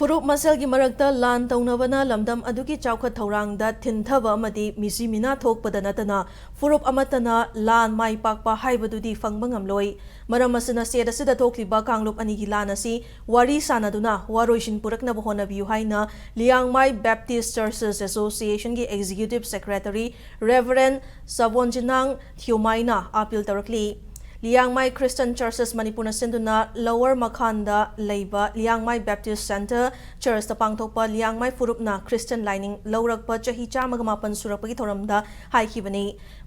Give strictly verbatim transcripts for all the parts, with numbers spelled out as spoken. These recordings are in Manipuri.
ꯐꯨꯔꯨꯞ ꯃꯁꯦꯜꯒꯤ ꯃꯔꯛꯇ ꯂꯥꯟ ꯇꯧꯅꯕꯅ ꯂꯝꯗꯝ ꯑꯗꯨꯒꯤ ꯆꯥꯎꯈꯠ ꯊꯧꯔꯥꯡꯗ ꯊꯤꯟꯊꯕ ꯑꯃꯗꯤ ꯃꯤꯁꯤ ꯃꯤꯅꯥ ꯊꯣꯛꯄꯗ ꯅꯠꯇꯅ ꯐꯨꯔꯨꯞ ꯑꯃꯠꯇꯅ ꯂꯥꯟ ꯃꯥꯏ ꯄꯥꯛꯄ ꯍꯥꯏꯕꯗꯨꯗꯤ ꯐꯪꯕ ꯉꯝꯂꯣꯏ꯫ ꯃꯔꯝ ꯑꯁꯤꯅ ꯁ꯭ꯇꯦꯠ ꯑꯁꯤꯗ ꯊꯣꯛꯂꯤꯕ ꯀꯥꯡꯂꯨꯞ ꯑꯅꯤꯒꯤ ꯂꯥꯟ ꯑꯁꯤ ꯋꯥꯔꯤ ꯁꯥꯅꯗꯨꯅ ꯋꯥꯔꯣꯏꯁꯤꯟ ꯄꯨꯔꯛꯅꯕ ꯍꯣꯠꯅꯕꯤꯌꯨ ꯍꯥꯏꯅ ꯂꯤꯌꯥꯡꯃꯥꯏ ꯕꯦꯞꯇꯤꯁ ꯆꯔꯆꯦꯁ ꯑꯦꯁꯣꯁꯤꯌꯦꯁꯟꯒꯤ ꯑꯦꯛꯖꯤꯀ꯭ꯌꯨꯇꯤꯚ ꯁꯦꯀ꯭ꯔꯦꯇꯔꯤ ꯔꯦꯚꯔꯦꯟ ꯁꯕꯣꯟꯖꯤꯅꯥꯡ ꯊꯤꯌꯣꯃꯥꯏꯅ ꯑꯥꯄꯤꯜ ꯇꯧꯔꯛꯂꯤ꯫ ꯂꯤꯌꯥꯡꯃꯥꯏ ꯈ꯭ꯔꯤꯁꯇꯟ ꯆꯔꯆꯦꯁ ꯃꯅꯤꯄꯨꯔꯅ ꯁꯤꯟꯗꯨꯅ ꯂꯣꯋꯔ ꯃꯈꯥꯟꯗ ꯂꯩꯕ ꯂꯤꯌꯥꯡꯃꯥꯏ ꯕꯦꯞꯇꯤꯁ ꯁꯦꯟꯇꯔ ꯆꯔꯆꯇ ꯄꯥꯡꯊꯣꯛꯄ ꯂꯤꯌꯥꯡꯃꯥꯏ ꯐꯨꯔꯨꯞꯅ ꯈ꯭ꯔꯤꯁꯇꯟ ꯂꯥꯏꯅꯤꯡ ꯂꯧꯔꯛꯄ ꯆꯍꯤ ꯆꯥꯝꯃꯒ ꯃꯥꯄꯟ ꯁꯨꯔꯛꯄꯒꯤ ꯊꯧꯔꯝꯗ ꯍꯥꯏꯈꯤꯕꯅꯤ꯫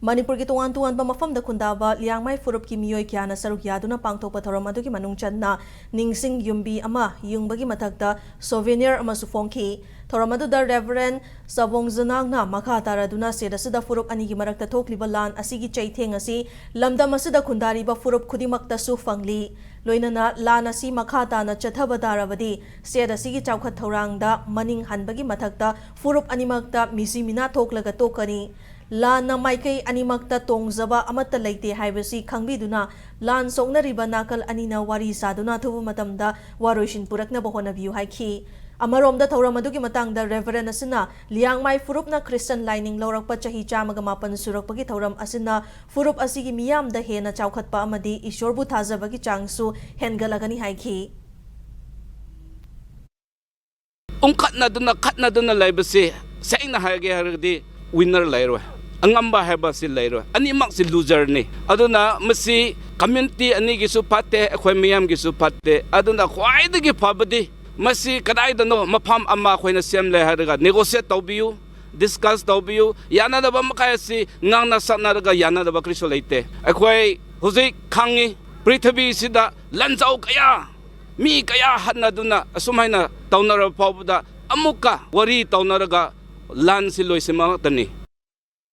ꯃꯅꯤꯄꯨꯔꯒꯤ ꯇꯣꯉꯥꯟ ꯇꯣꯉꯥꯟꯕ ꯃꯐꯝꯗ ꯈꯨꯟꯗꯥꯕ ꯂꯤꯌꯥꯡꯃꯥꯏ ꯐꯨꯔꯨꯞꯀꯤ ꯃꯤꯑꯣꯏ ꯀꯌꯥꯅ ꯁꯔꯨꯛ ꯌꯥꯗꯨꯅ ꯄꯥꯡꯊꯣꯛꯄ ꯊꯧꯔꯝ ꯑꯗꯨꯒꯤ ꯃꯅꯨꯡ ꯆꯟꯅ ꯅꯤꯡꯁꯤꯡ ꯌꯨꯝꯕꯤ ꯑꯃ ꯌꯨꯡꯕꯒꯤ ꯃꯊꯛꯇ ꯁꯣꯚꯦꯅꯤꯌꯔ ꯑꯃꯁꯨ ꯐꯣꯡꯈꯤ꯫ ꯊꯧꯔꯝ ꯑꯗꯨꯗ ꯔꯦꯚꯔꯦꯟ ꯁꯕꯣꯡꯖꯅꯥꯡꯅ ꯃꯈꯥ ꯇꯥꯔꯗꯨꯅ ꯁ꯭ꯇꯦꯠ ꯑꯁꯤꯗ ꯐꯨꯔꯨꯞ ꯑꯅꯤꯒꯤ ꯃꯔꯛꯇ ꯊꯣꯛꯂꯤꯕ ꯂꯥꯟ ꯑꯁꯤꯒꯤ ꯆꯩꯊꯦꯡ ꯑꯁꯤ ꯂꯝꯗꯝ ꯑꯁꯤꯗ ꯈꯨꯟꯗꯥꯔꯤꯕ ꯐꯨꯔꯨꯞ ꯈꯨꯗꯤꯡꯃꯛꯇꯁꯨ ꯐꯪꯂꯤ꯫ ꯂꯣꯏꯅꯅ ꯂꯥꯟ ꯑꯁꯤ ꯃꯈꯥ ꯇꯥꯅ ꯆꯠꯊꯕ ꯇꯥꯔꯕꯗꯤ ꯁ꯭ꯇꯦꯠ ꯑꯁꯤꯒꯤ ꯆꯥꯎꯈꯠ ꯊꯧꯔꯥꯡꯗ ꯃꯅꯤꯡ ꯍꯟꯕꯒꯤ ꯃꯊꯛꯇ ꯐꯨꯔꯨꯞ ꯑꯅꯤꯃꯛꯇ ꯃꯤꯁꯤ ꯃꯤꯅꯥ ꯊꯣꯛꯂꯒ ꯇꯣꯛꯀꯅꯤ꯫ ꯂꯥꯟꯅ ꯃꯥꯏꯀꯩ ꯑꯅꯤꯃꯛꯇ ꯇꯣꯡꯖꯕ ꯑꯃꯠꯇ ꯂꯩꯇꯦ ꯍꯥꯏꯕꯁꯤ ꯈꯪꯕꯤꯗꯨꯅ ꯂꯥꯟ ꯁꯣꯛꯅꯔꯤꯕ ꯅꯥꯀꯜ ꯑꯅꯤꯅ ꯋꯥꯔꯤ ꯁꯥꯗꯨꯅ ꯑꯊꯨꯕ ꯃꯇꯝꯗ ꯋꯥꯔꯣꯏꯁꯤꯟ ꯄꯨꯔꯛꯅꯕ ꯍꯣꯠꯅꯕꯤꯌꯨ ꯍꯥꯏꯈꯤ꯫ ꯑꯃꯔꯣꯝꯗ ꯊꯧꯔꯝ ꯑꯗꯨꯒꯤ ꯃꯇꯥꯡꯗ ꯔꯦꯚꯔꯦꯟ ꯑꯁꯤꯅ ꯂꯤꯌꯥꯡꯃꯥꯏ ꯐꯨꯔꯨꯞꯅ ꯈ꯭ꯔꯤꯁꯇꯟ ꯂꯥꯏꯅꯤꯡ ꯂꯧꯔꯛꯄ ꯆꯍꯤ ꯆꯥꯝꯃꯒ ꯃꯥꯄꯟ ꯁꯨꯔꯛꯄꯒꯤ ꯊꯧꯔꯝ ꯑꯁꯤꯅ ꯐꯨꯔꯨꯞ ꯑꯁꯤꯒꯤ ꯃꯤꯌꯥꯝꯗ ꯍꯦꯟꯅ ꯆꯥꯎꯈꯠꯄ ꯑꯃꯗꯤ ꯏꯁꯣꯔꯕꯨ ꯊꯥꯖꯕꯒꯤ ꯆꯥꯡꯁꯨ ꯍꯦꯟꯒꯠꯂꯒꯅꯤ ꯍꯥꯏꯈꯤ꯫ ꯎꯪꯈꯠꯅꯗꯨꯅ ꯈꯠꯅꯗꯨꯅ ꯂꯩꯕꯁꯤ ꯁꯦꯡꯅ ꯍꯥꯏꯒꯦ ꯍꯥꯏꯔꯒꯗꯤ ꯋꯤꯟꯅꯔ ꯂꯩꯔꯣꯏ, ꯑꯉꯝꯕ ꯍꯥꯏꯕꯁꯤ ꯂꯩꯔꯣꯏ, ꯑꯅꯤꯃꯛꯁꯤ ꯂꯨꯖꯔꯅꯤ꯫ ꯑꯗꯨꯅ ꯃꯁꯤ ꯀꯝꯃ꯭ꯌꯨꯅꯤꯇꯤ ꯑꯅꯤꯒꯤꯁꯨ ꯐꯠꯇꯦ, ꯑꯩꯈꯣꯏ ꯃꯤꯌꯥꯝꯒꯤꯁꯨ ꯐꯠꯇꯦ꯫ ꯑꯗꯨꯅ ꯈ꯭ꯋꯥꯏꯗꯒꯤ ꯐꯕꯗꯤ ꯃꯁꯤ ꯀꯗꯥꯏꯗꯅꯣ ꯃꯐꯝ ꯑꯃ ꯑꯩꯈꯣꯏꯅ ꯁꯦꯝꯂꯦ ꯍꯥꯏꯔꯒ ꯅꯦꯒꯣꯁꯤꯌꯦꯠ ꯇꯧꯕꯤꯌꯨ, ꯗꯤꯁꯀꯁ ꯇꯧꯕꯤꯌꯨ, ꯌꯥꯅꯗꯕ ꯃꯈꯩ ꯑꯁꯤ ꯉꯥꯡꯅ ꯁꯛꯅꯔꯒ ꯌꯥꯅꯗꯕ ꯀꯔꯤꯁꯨ ꯂꯩꯇꯦ꯫ ꯑꯩꯈꯣꯏ ꯍꯧꯖꯤꯛ ꯈꯪꯉꯤ, ꯄ꯭ꯔꯤꯊꯤꯕꯤꯁꯤꯗ ꯂꯥꯟꯖꯥꯎ ꯀꯌꯥ, ꯃꯤ ꯀꯌꯥ ꯍꯠꯅꯗꯨꯅ ꯑꯁꯨꯃꯥꯏꯅ ꯇꯧꯅꯔꯕ ꯐꯥꯎꯕꯗ ꯑꯃꯨꯛꯀ ꯋꯥꯔꯤ ꯇꯧꯅꯔꯒ ꯂꯥꯟꯁꯤ ꯂꯣꯏꯁꯤꯟꯕ ꯉꯥꯛꯇꯅꯤ꯫